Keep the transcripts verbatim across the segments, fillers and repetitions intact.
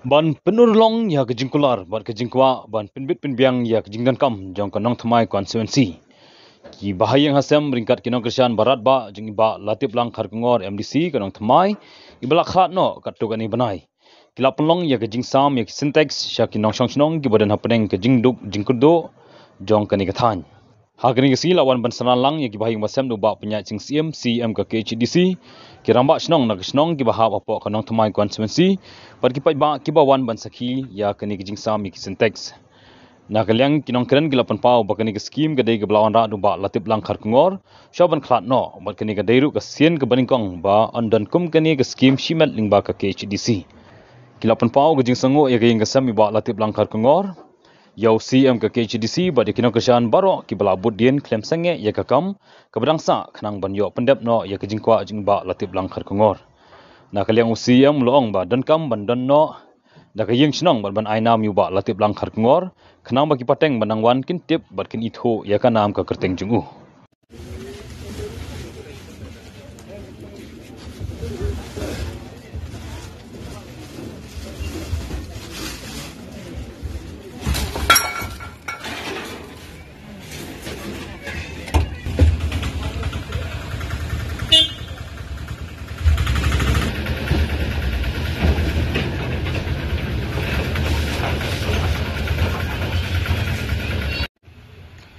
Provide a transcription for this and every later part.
Ban pynurlong ïa ka jingkular bad ka jingkwah ban pynbit pynbiang ïa ka jingdonkam jong ka Nongthymmai constituency, ki bahaïing hasem ryngkat ki nongkyrshan barat ba jong i Bah Latiplang Kharkongor, M D C ka Nongthymmai, i ba la khlad noh katto katne bnai, ki la pynlong ïa ka jingsam ïa ki Sintex sha ki nongshong shnong ki ba don hapdeng ka jingduk jingkyrduh jong kane ka thaiñ. Ha kane ka sngi la wan ban synran lang ïa ki bahaïing hasem da u Bah Pynïaid Sing Syiem, C E M ka K H A D C, ki rangbah shnong na ka shnong ki ba hap hapoh ka Nongthymmai constituency, bad ki paidbah ki ba wan ban sakhi ïa kane ka jingsam ïa ki Sintex. Na ka liang ki nongkren ki la pynpaw ba kane ka skhim ka dei ka ba la wanrah da u Bah Latiplang Kharkongor sha ban khlad noh, bad kane ka dei ruh ka sien ka banyngkong ba yn don kum kane ka skhim shimet lyngba ka K H A D C. Ki la pynpaw ka jingsngew ïa ka ïing ka sem i Bah Latiplang Kharkongor, ïa u C E M ka K H A D C bad ïa ki nongkyrshan baroh ki ba la bud dien khlem sangeh ïa ka kam ka ba dang sah khnang ban ïoh pyndep noh ïa ka jingkwah jong i Bah Latiplang Kharkongor. Na ka liang u C E M u la ong ba donkam ban don noh da ka ïing shnong bad ban ai nam ïa u Bah Latiplang Kharkongor, khnang ba ki pateng ba nang wan kin tip bad kin ithuh ïa ka nam ka kyrteng jong u.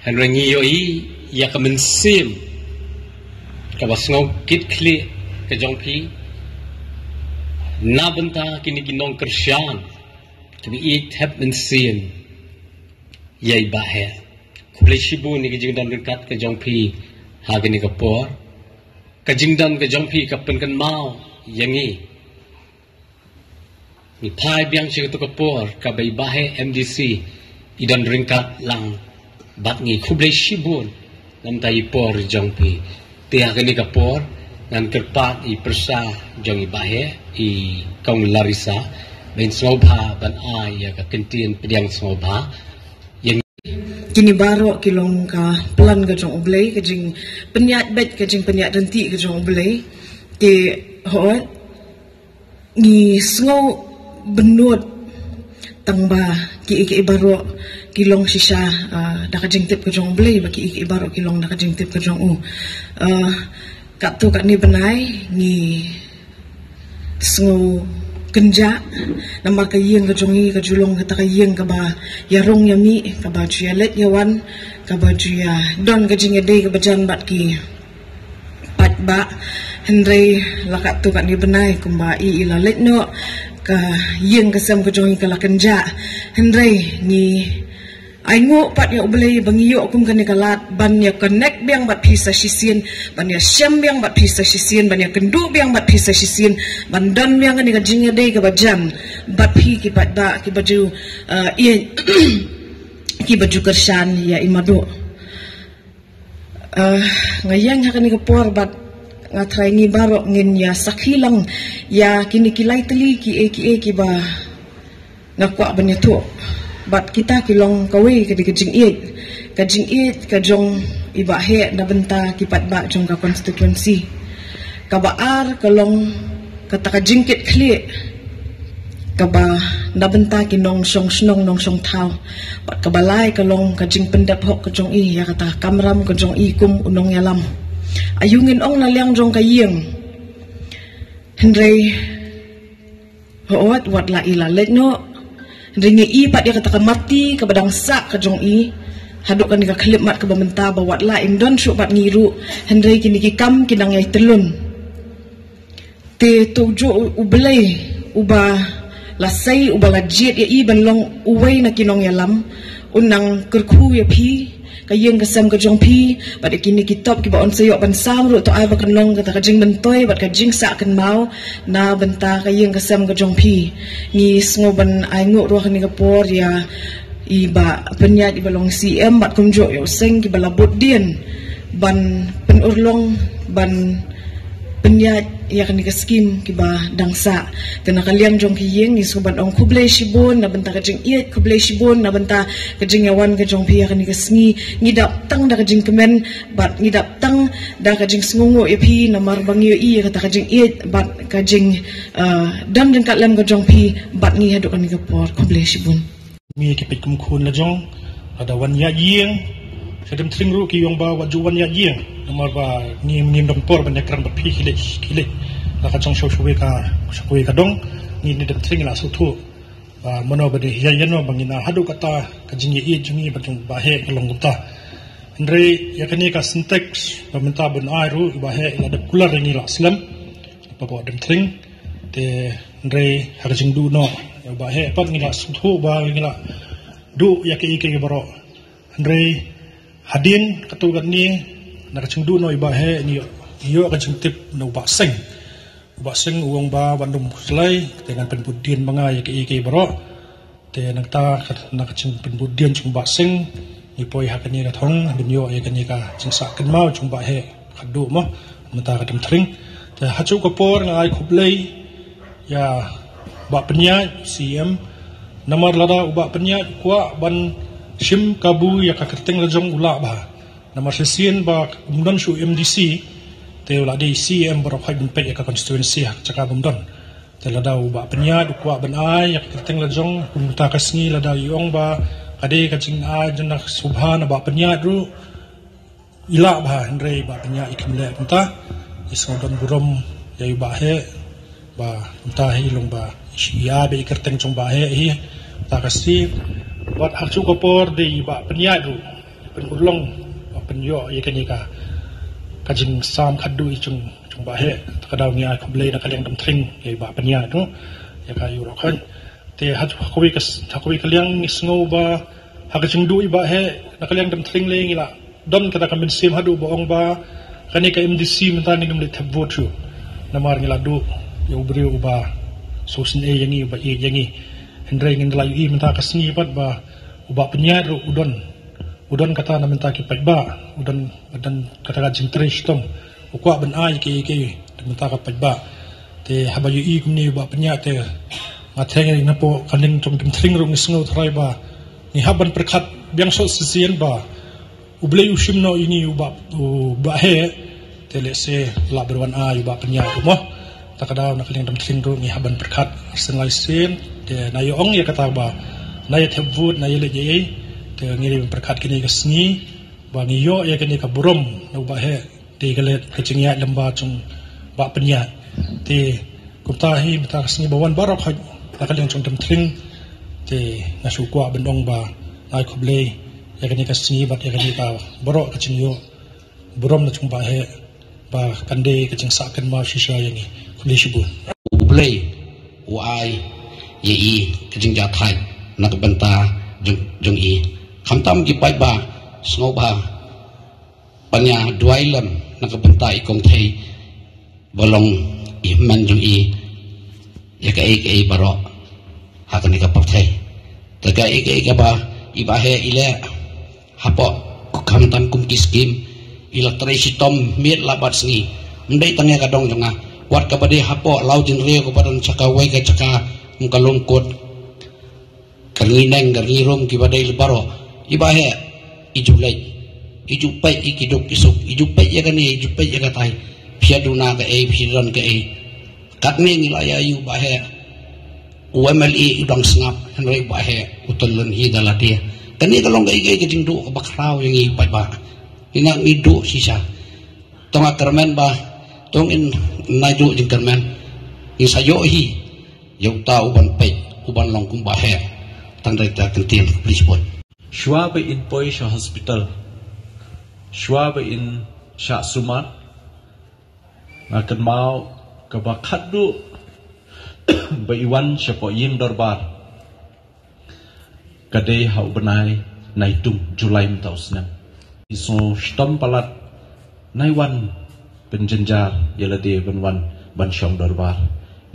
Hynrei ngi ïohi ïa ka mynsiem ka ba sngew kit khlieh ka jong phi na bynta kine ki nongkyrshan ki ba ïeit thep mynsiem ïa i Bah Heh. Khublei shibun ïa ka jingdon ryngkat ka jong phi ha kane ka por. Ka jingdon ka jong phi ka pynkynmaw ïa ngi. Ngi phai biang sha kato ka por ka ba i Bah Heh M D C i don ryngkat lang bad ngi. Khublei shibun namar i por jong phi. Te ha kane ka por ngan kyrpad i pyrsa jong i Bah Heh, i Kong Larissa, ban sngewbha ban ai ïa ka kyntien pdiang sngewbha ïa ngi. Kine baroh ki long ka plan ka jong U Blei, ka jingpynïaid beit, ka jingpynïaid ryntih ka jong U Blei. Te hooid ngi sngew bynnud tang ba kiei kiei baroh ki long shisha, ah, da ka jingtip ka jong U Blei, ba kiei kiei baroh ki long da ka jingtip ka jong u. Ah, katto katne bnai ngi sngew kynjah namar ka ïing ka jong ngi ka ju long kata ka ïing ka ba ïarung ïamih, ka ba ju ïaleit ïawan, ka ba ju ïadon ka jingïadei ka ba jan bad ki paidbah. Hynrei la katto katne bnai kumba i i la leit noh, ka ïing ka sem ka jong i ka la kynjah. Hynrei ngi ainguh pat ïa U Blei ba ngi ïoh kum kane ka lad ban ïa connect biang bad phi sa shisien, ban ïa shem biang bad phi sa shisien, ban ïa kynduh biang bad phi sa shisien, ban don biang kane ka jingïadei ka ba jan bad phi ki paidbah ki ba ju, eh, ïa ki ba ju kyrshan ïa i Madu. Eh, nga ïeng ha kane ka por bad nga trai ngi baroh ngin ïa sakhi lang ïa kine ki lai tylli kiei kiei ki ba nga kwah ban ïathuh. Bad kita ki long kawei ka dei ka jingïeit, ka jingïeit ka jong i Bah Heh na bynta ki paidbah jong ka constituency, ka ba ar ka long kata ka jingkit khlieh ka ba na bynta ki nongshong shnong nongshong thaw. Bad ka ba lai ka long ka jingpyndep hok ka jong i ïa kata ka kamram ka jong i kum u nongïalam. Aïu ngin ong na liang jong ka ïing. Hynrei hooid wat la i la leit noh, hynrei ngi i pat ïa kata ka mati ka ba dang sah ka jong i haduh kane ka khyllipmat ka ba mynta, ba wat la im don shuh bad ngi ruh, hynrei kine ki kam ki nang ïai tyllun. Te to ju U Blei uba la sei, uba la jied ïa i ban long uwei na ki nongïalam, un nang kyrkhu ïa phi, ka ïing ka sem ka jong phi, bad ïa kine ki top ki ba yn sa ïoh ban sam ruh, to ai ba kan long kata ka jingmyntoi bad ka jingsah kynmaw na bynta ka ïing ka sem ka jong phi. Ngi sngew ban ainguh ruh ha kane ka por ïa i Bah Pynïaid i ba long C M bad kumjuh ïa u seng ki ba la bud dien ban pynurlong, ban pynïaid ïa kane ka skim kiba dang sah. Te na ka liang jong ki ïing ngi sngewbha ban ong khublei shibun na bynta ka jingïeit, khublei shibun na bynta ka jingïawan ka jong phi ïa kane ka sngi. Ngi dap tang da ka jingkmen bad ngi dap tang da ka jingsngewnguh ïa phi namar ba ngi ïohi ïa kata ka jingïeit bad ka jing uh, dang jingkat lem ka jong phi bad ngi haduh kane ka por. Khublei shibun. Ngi ki peit kum khun la jong, lada wan ïaid ïing, sha Demthring ruh ki ong ba wat ju wan ïaid ïing. Namar ba ngi ngim don por ban ïakren bad phi khie leit khie leit. La ka jong sha kawei ka, sha kawei ka dong, ngi na Demthring la sngewthuh ba mano ba dei ïa ïano ba ngi na haduh kata ka jingïeit jong ngi bad jong Bah Heh ka long kumta. Hynrei ïa kane ka Sintex ba mynta ban ai ruh Bah Heh la dep kular ïa ngi la slem. Ba ba Demthring. Te hynrei ha ka jingduh noh ïa u Bah Heh pat ngi la sngewthuh ba ngi la duh ïa kiei kiei baroh. Hynrei hadien katto katne na ka jingduh noh ïa u Bah Heh ngi ïoh, ïoh ka jingtip na u Bah Seng. U Bah Seng u ong ba wat nym khuslai te ngan pynbud dien ma nga ïa kiei kiei baroh. Te nangta kat na ka jingpynbud dien jong u Bah Seng ngi poi ha kane ka thong ban ïoh ïa kane ka jingsah kynmaw jong u Bah Heh khatduh mo mynta ka Demthring. Te ha kajuh ka por nga ai khublei ïa u Bah Pynïaid C E M. Namar lada u Bah Pynïaid u kwah ban shim kabu ïa ka kyrteng la jong u lah bha. Namar shisien ba um don shuh M D C te u la dei C E M baroh khoit ban peit ïa ka constituency ha ka jaka bym don. Te lada u Bah Pynïaid u kwah ban ai ïa ka kyrteng la jong, kumta ka sngi lada i ong ba ka dei ka jingai jong na sngewbha na Bah Pynïaid ruh i lah bha. Hynrei Bah Pynïaid i khlem leh kumta. I sngewdon burom ïa u Bah Heh ba kumta hi long ba i ai ba i kyrteng jong Bah Heh hi. Kumta ka sngi bad ha kajuh ka por dei i Bah Pynïaid ruh pynurlong ba pynïoh ïa kane ka, ka jingsam khatduh i jong jong Bah Heh. Ta ka daw ngi ai khublei na ka liang Demthring ïa i Bah Pynïaid tu ïa ka ïuh roh khan. Te ha kawei ka, ha kawei ka liang ngi sngew ba ha ka jingduh i Bah Heh na ka liang Demthring lei ngi la don kata ka mynsiem haduh ba ong ba kane ka M D C mynta ngin ym leit thep vote shuh. Namar ngi la duh ïa u briew uba sngewsynei ïa ngi, uba ïeit ïa ngi. Hynrei ngin da la ïohi mynta ka sngi pat ba u Bah Pynïaid ruh u don u don kata na mynta ki paidbah, u don, u don kata ka jingtrei shitom, u kwah ban ai kiei kiei na mynta ka paidbah. Te haba ïohi kumne u Bah Pynïaid te nga theng ïa ngi napoh ka liang jong Demthring ruh ngi sngew tharai ba ngi hap ban pyrkhat biang shuh shisien ba U Blei u shim noh ïa ngi u Bah, u Bah Heh. Te lehse lah ban wan ai u Bah Pynïaid ruh mo. Ta ka daw na ka liang Demthring ruh ngi hap ban pyrkhat arsien lai sien. Te na ïa ong ïa kata ba na ïa thep vote, na ïa leit ïa ei. Te ngi dei ban pyrkhat kine ka sngi ba ngi ïoh ïa kane ka burom na u Bah Heh. Te ka leit ka jingïaid lem ba jong Bah Pynïaid. Te kumta hi mynta ka sngi ba wan baroh khoit na ka liang jong Demthring. Te nga shu kwah ban ong ba ai khublei ïa kane ka sngi bad ïa kane ka baroh ka jingïoh burom na jong Bah Heh ba kan dei ka jingsah kynmaw shisha ïa ngi. Khublei shibun. U Blei u ai ïa i ka jingjahthait na ka bynta jong, jong i. Khamtam ki paidbah sngewbha ban ïa duwai lem na ka bynta i kong Thei ba long i hynmen jong i ïa kaei kaei baroh ha kane ka pyrthei. Te kaei kaei kaba i Bah Heh i leh hapoh khamtam kum ki skim i la trei shitom miet la bad sngi. Ym dei tang ïa ka dong jong nga, wat kaba dei hapoh law jingriaw kaba don sha kawei ka jaka kum ka Longkut, ka Rngiew Neng, ka Rngiew Rum, kiba dei baroh. I Bah Heh i ju leit, i ju peit ïa ki duk ki suk, i ju peit ïa kane, i ju peit ïa katai. Phi ïa duna kaei, phi ïa don kaei. Katne ngi la ïa ïohi u Bah Heh, u M L A u dang sngap, hynrei u Bah Heh u tylli hi da lade. Kane ka long kaei kaei ka jingduh kaba khraw ïa ngi paidbah. Ngi nang ngi duh shisha. To nga kyrmen ba to ngin nai duh jingkyrmen. Ngi sa ïoh hi ïa uta uban peit, uban long kum u Bah Heh. Tang da kata ka ktien, khublei shibun. Shuwa ba in poi sha hospital, shuwa ba in shah sumar, nga kynmaw kaba khatduh ba i wan shapoh ïing dorbar ka dei ha u bnai Naitung, July mynta u snem. I sngew shitom palat, nai wan pynjynjar ïa lade ban wan ban shong dorbar.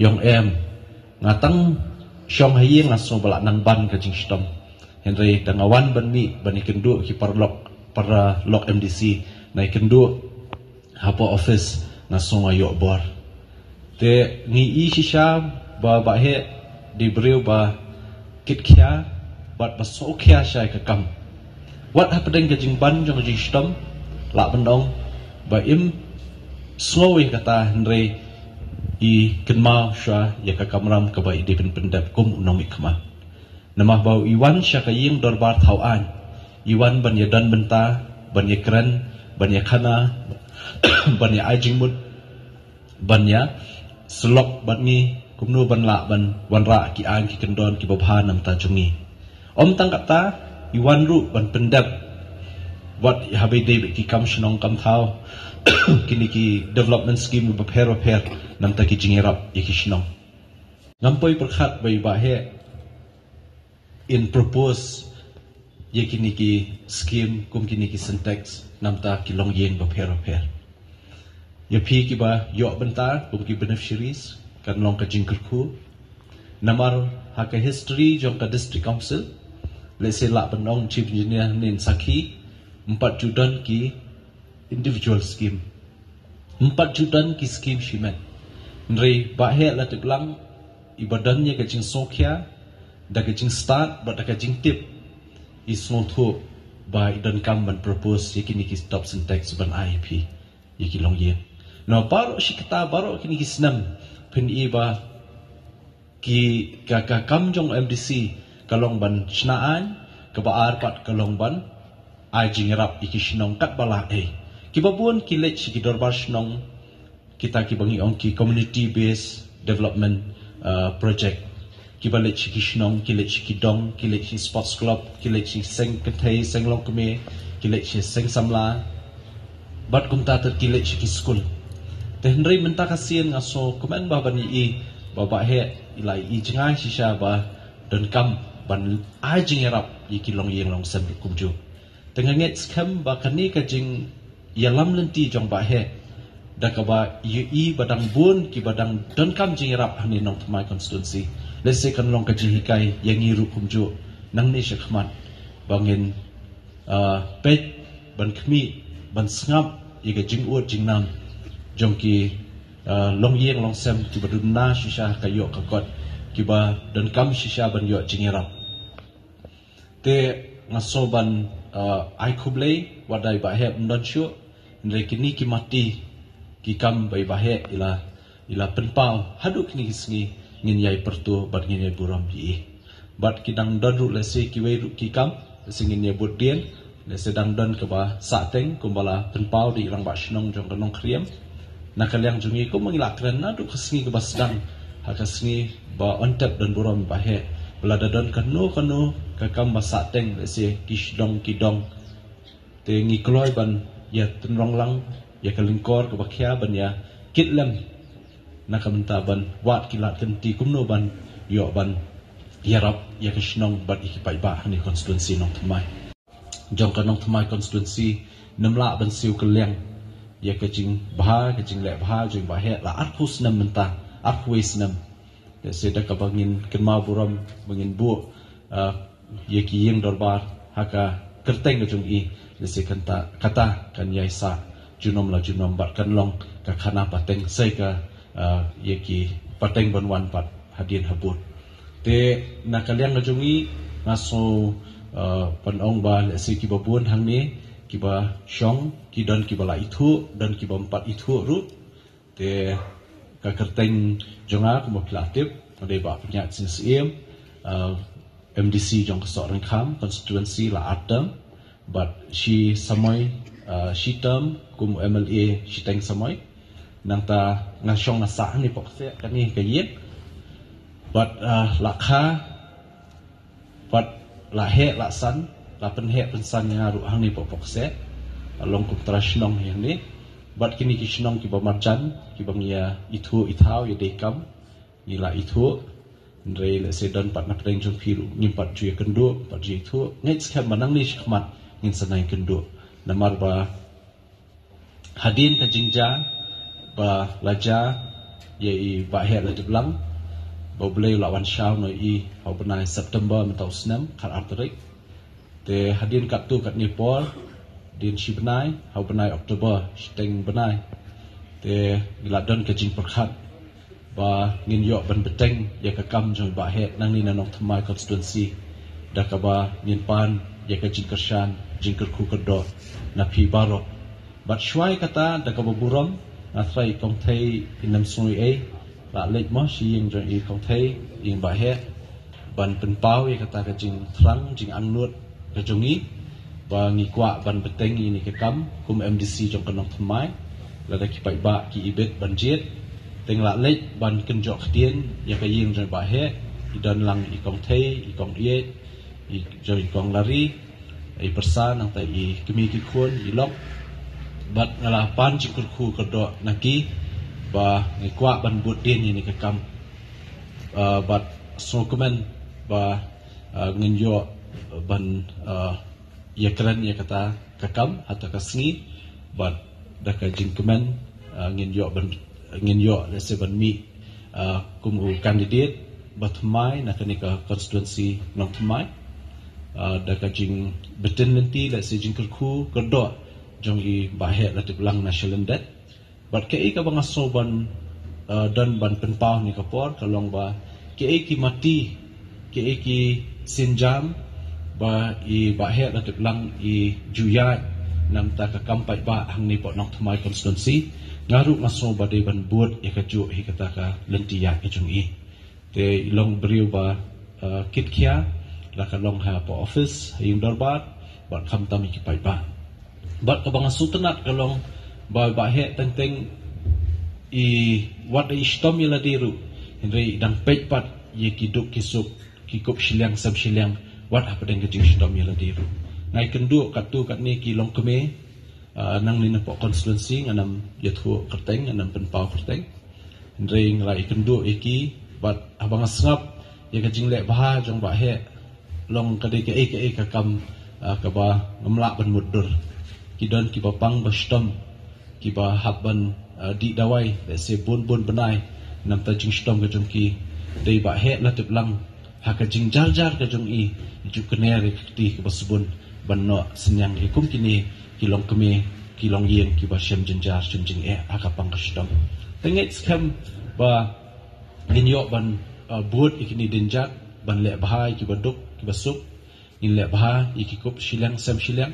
I ong em, nga tang shong ha ïing nga sngew ba la nang ban ka jingshitom. Hynrei da nga wan ban mih ban ïakynduh ki paralok, paralok M D C, nai kynduh hapoh office Nga sngew nga ïoh bor. Te ngi i shisha ba Bah Heh dei briew ba kitkhia bad ba sngewkhia sha ka kam. Wat hapdeng ka jingban jong ka jingshitom, lah ban ong ba im sngew ïa kata, hynrei i kynmaw shuwa ïa ka kamram kaba i dei ban pyndep kum u nongmihkhmat. Namar ba i wan sha ka ïing dorbar thaw aiñ, i wan ban ïadon bynta, ban ïakren, ban ïakhana, ban ïa ai jingmut, ban ïasyllok bad ngi kumno ban lah ban wanrah ki aiñ ki kyndon kiba bha na ka bynta jong ngi. Ym tang kata, i wan ruh ban pyndep wat haba i dei bad ki kam shnong kam thaw, kine ki development scheme bapher bapher na ka bynta ki jingïarap ïa ki shnong. Ngam poi pyrkhat ba i Bah Heh in propose ïa kine ki scheme kum kine ki Sintex na ka bynta ki longïing bapher bapher. Ïa phi kiba ïoh bynta kum ki beneficiaries, kan long ka jingkyrkhu. Namar ha ka history jong ka District Council, lehse lah ban ong Chief Engineer nin sakhi, ym pat ju don ki individual scheme, ym pat ju don ki scheme shimet. Hynrei Bah Heh la tip lang, iba don ïa ka jingsngewkhia, da ka jingstad bad da ka jingtip, i sngewthuh ba i donkam ban propose ïa kine ki top Sintex ban ai ïa phi, ïa ki longïing. Namar baroh shi katta, baroh kine ki snem, phin i ba ki, ka, ka kam jong MDC ka long ban shna aiñ, kaba ar pat ka long ban ai jingïarap ïa ki shnong katba lah ei. Kiba bun ki leit sha ki dorbar shnong, kita kiba ngi ong ki community based development, uh, project. Kiba leit sha ki shnong, ki leit sha ki dong, ki leit sha sports club, ki leit sha seng kynthei, seng longkmie, ki leit sha seng samla, bad kumta ter ki leit sha ki skul. Te hynrei mynta ka sien nga sngewkmen ba ban i ba Bah Heh i la i jngai shisha ba donkam ban ai jingïarap ïa ki longïing longsem kumjuh. Te nga ngeit skhem ba kane ka jingïalam lynti jong Bah Heh, da kaba i ba dang bun kiba dang donkam jingïarap hangne Nongthymmai constituency, lehse kan long ka jinghikai ïa ngi ruh kumjuh nangne shakhmat, ba ngin, uh, peit, ban khmih, ban sngap ïa ka jingud jingnam jong ki, uh, longïing longsem kiba duna shisha ka ïoh ka kot, kiba donkam shisha ban ïoh jingïarap. Te nga sngew ban, uh, ai khublei, wat da i Bah Heh ym don shuh, hynrei kine ki mati ki kam ba i Bah Heh i la i la pynpaw haduh kine ki sngi, ngin ïai pyrto bad ngin ïai burom ïa i. Bad ki dang don ruh lehse kiwei ruh ki kam, lehse ngin ïa bud dien, lehse dang don kaba sahteng kumba la pynpaw da i rangbah shnong jong ka Nongkriem. Na ka liang jong ngi kumba ngi la kren naduh ka sngi kaba sdang ha ka sngi ba yn tep don burom Bah Heh, ba lada don kano kano ka kam ba sahteng, lehse ki shnong ki dong, te ngi kloi ban ïa tynrong lang ïa ka lyngkor kaba khia ban ïa kit lem na ka bynta ban wad ki lad ki lynti kumno ban ïoh ban ïarap ïa ka shnong bad ïa ki paidbah hangne constituency Nongthymmai. Jong ka Nongthymmai constituency nym lah ban siew kylliang ïa ka jingbha ka jingleh bha jong i Bah Heh la arphew snem mynta, arphew wei snem. Lehse da kaba ngin kynmaw burom ba ngin buh, uh, ïa ki ïing dorbar ha ka kyrteng ka jong i, lehse kata, kata kan ïai sah junom la junom bad kan long ka khana pateng, sa ka, uh, ïa ki pateng ban wan pat hadien habud. Te na ka liang ka jong i nga sngew, uh, ban ong ba lehse kiba bun hangne kiba shong, ki don kiba la ithuh, don kiba ym pat ithuh ruh. Te ka kyrteng jong nga kumba phi la tip, nga dei Bah Pynïaid Sing Syiem, uh, MDC jong ka Sohryngkham constituency la ar term, bad shi samoi, uh, shi term kum u MLA shiteng samoi. Nangta nga shong nga sah hangne pokseh kane ka ïing. Bad, uh, la kha bad la heh la san, la pynheh pynsan ïa nga ruh hangne pokseh, long kum trai shnong hangne. Bad kine ki shnong kiba marjan kiba ngi ïa ithuh ithaw ïa dei kam, ngi la ithuh. Hynrei lehse don pat na pdeng jong phi ruh ngim pat ju ïakynduh, pat ju ithuh. Ngeit skhem ba nangne shakhmat ngin sa nang ïakynduh. Namar ba hadien ka jingjia ba la jia ïa i Bah Heh Ladiplang, ba U Blei u la wan shaw noh ïa i ha u bnai September mynta u snem, khatar tarik. Te hadien katto katne por, hadien shi bnai, ha u bnai October, shiteng bnai, Te ngi la don ka jingpyrkhat ba ngin ïoh ban bteng ïa ka kam jong i Bah Heh nangne na Nongthymmai constituency, da kaba ngin pan ïa ka jingkyrshan, jingkyrkhu kyrdoh na phi baroh. Bad shuwa ïa kata, da kaba burom, nga tharai i Kong Thei i Namsngewiei la leit mo sha ïing jong i Kong Thei, ïing Bah Heh, ban pynpaw ïa kata ka jingthrang, jingangnud ka jong ngi, ba ngi kwah ban bteng ïa kane ka kam kum M D C jong ka Nongthymmai, lada ki paidbah ki ibit ban jied. Te nga la leit ban kynjoh ktien ïa ka ïing jong i Bah Heh, i don lang i Kong Thei, i Kong Ïeit, i jong i Kong Lari, i pyrsa, nangta i kmie ki khun, i lok. Bad nga la pan jingkyrkhu kyrdoh na ki ba ngi kwah ban bud dien ïa kane ka kam. Ah, bad sngewkmen ba, ah, ngin ïoh ban, ah, ïakren ïa kata ka kam ha kata ka sngi, bad da ka jingkmen, ah, ngin ïoh ban, ngin ïoh lehse ban mih, ah, kum u candidate ba thymmai na kane ka constituency Nongthymmai. Ah, da ka jingbtin lynti lehse jingkyrkhu kyrdoh jong i Bah Heh Latiplang na Shalyndet. Bad kaei kaba nga sngew ban, ah, don ban pynpaw ha kane ka por ka long ba kaei ki mati, kaei ki sienjam ba i Bah Heh Latiplang i ju ïaid na bynta ka kam paidbah hangne hapoh Nongthymmai constituency, nga ruh nga sngew ba dei ban bud ïa kajuh hi kata ka lynti ïaid ka jong i. Te i long briew ba, ah, kitkhia, la ka long hapoh office, ha ïing dorbar, bad khamtam ïa ki paidbah. Bad kaba nga sngewtynnat ka long ba i Bah Heh teng teng i, wat i shitom ïa lade ruh, hynrei i dang peit pat ïa ki duk ki suk, ki kup shiliang sem shiliang, wat hapdeng ka jingshitom ïa lade ruh. Nga ïakynduh katto katne ki longkmie, ah, nangne napoh constituency, ngan ym ïathuh kyrteng, ngan ym pynpaw kyrteng. Hynrei nga la ïakynduh ïa ki, bad haba nga sngap ïa ka jingleh bha jong Bah Heh, long ka dei kaei kaei ka kam, ah, kaba ngam lah ban mutdur. Ki don kiba pang ba shitom, kiba hap ban, ah, dih dawai lehse bun bun bnai na bynta jingshitom ka jong ki. Dei Bah Heh Latiplang, ha ka jingjar jar ka jong i, i ju kner ïa ka kti kaba sbun ban noh synñiang ïa kum kine ki longkmie, ki longïing kiba shem jynjar shem jingeh ha ka pang ka shitom. Te ngeit skhem ba ngin ïoh ban, ah, bud ïa kine ki dienjat, ban leh bha ïa kiba duk kiba suk, ngin leh bha ïa ki kup shiliang sem shiliang,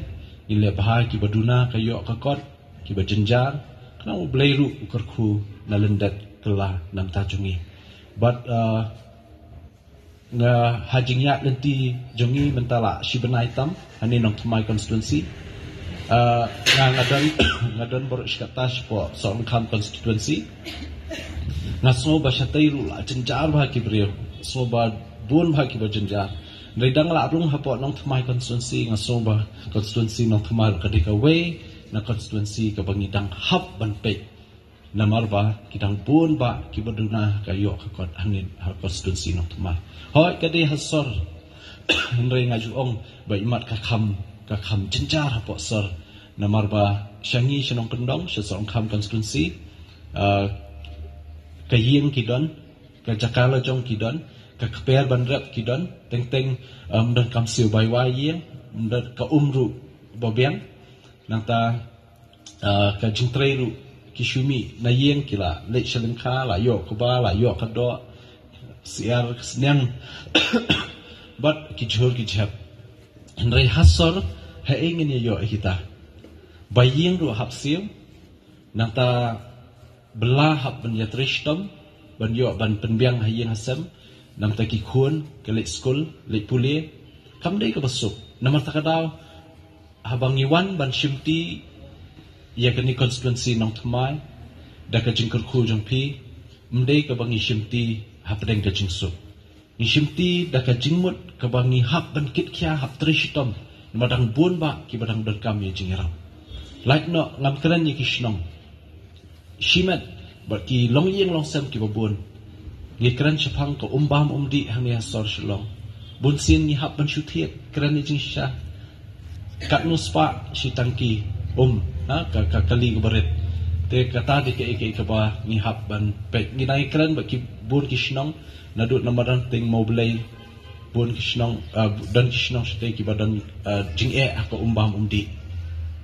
ngin leh bha ïa kiba duna ka ïoh ka kot, kiba jynjar. Khnang U Blei ruh u kyrkhu na lyndet kylla na bynta jong ngi. Bad, ah, nga, ha jingïaid lynti jong ngi mynta la shi bnai tam hangne Nongthymmai constituency. Ah, nga, nga don, nga don baroh shi katta shapoh Sohryngkham constituency. Nga sngew ba shatei ruh la jynjar bha ki briew, sngew ba bun bha kiba jynjar. Hynrei da nga la rung hapoh Nongthymmai constituency, nga sngew ba constituency Nongthymmai ruh ka dei kawei na constituency kaba ngi dang hap ban peit. Namar ba ki dang bun bha kiba duna ka ïoh ka kot hangne ha constituency Nongthymmai. Hooid ka dei ha sor, hynrei nga ju ong ba imat ka kham, ka kham jynjar hapoh sor. Namar ba sha ngi sha nongkyndong, sha Sohryngkham constituency, ah, ka ïing ki don, ka jaka la jong ki don, ka kper ban rep ki don, teng teng, ah, ym don kam siew bai wai ïing, ym don ka um ruh ba biang. Nangta, ah, ka jingtrei ruh, ki shu mih na ïing ki la leit sha lyngkha, la ïoh kaba, la ïoh ka doh, syiar ka sniang. Bad ki jhur ki jhep. Hynrei ha sor, haei ngin ïa ïoh ïa kita? Ba ïing ruh hap siew, nangta bylla hap ban ïatrei shitom, ban ïoh ban pynbiang ha ïing ha sem, nangta ki khun ki leit skul, leit pule, kam dei kaba suk. Namar kata ka daw, haba ngi wan ban shimti ïa kane constituency Nongthymmai, da ka jingkyrkhu jong phi, ym dei kaba ngi shimti hapdeng ka jingsuk. Ngi shimti da ka jingmut kaba ngi hap ban kitkhia, hap trei shitom, namar dang bun bha kiba dang donkam ïa jingïarap. Lait noh, ngam kren ïa ki shnong, shimet bad ki longïing longsem kiba bun. Ngi kren shaphang ka um bam um dih hangne ha sor Shillong. Bun sien ngi hap ban shu thied, kren ïa jingshisha. Katno spah shi tangki um, ha, ka, ka kali kaba rit. Te kata dei kaei kaei kaba ngi hap ban peit. Ngi dang ïakren bad ki bun ki shnong, naduh na Madan Teng, Mawblei, bun ki shnong, ah, don ki shnong shatei kiba don, ah, jingeh ha ka um bam um dih.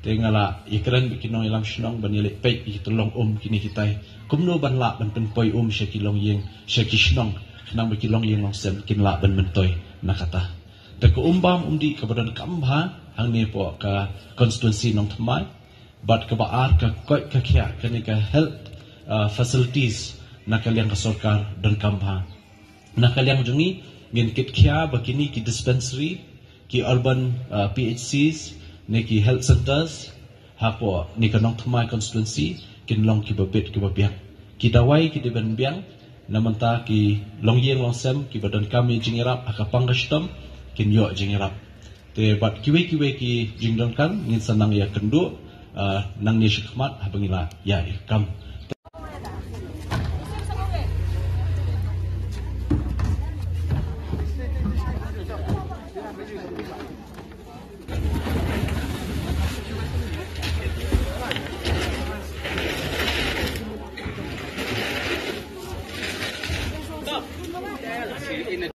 Te nga la ïakren bad ki nongïalam shnong ban ïaleh peit ïa ki tyllong um kine kitai, kumno ban lah ban pynpoi um sha ki longïing, sha ki shnong, khnang ba ki longïing longsem kin lah ban myntoi na kata. Te ka um bam um dih kaba donkam bha hangne hapoh ka constituency Nongthymmai, bad kaba ar ka koit ka khiah kane ka health, uh, facilities na ka liang ka sorkar donkam bha. Na ka liang jong ngi, ngin kit khia ba kine ki dispensary, ki urban, uh, P H Cs, ne ki health centers hapoh ne ka Nongthymmai constituency kin long kiba bit kiba biang. Ki dawai ki dei ban biang, na bynta ki longïing longsem kiba donkam ïa jingïarap ha ka pang ka shitom, kin ïoh jingïarap. Te bad kiwei kiwei ki jingdonkam ngin sa nang ïakynduh, uh, nangne shakhmat haba ngi la ïaid ïa ka kam.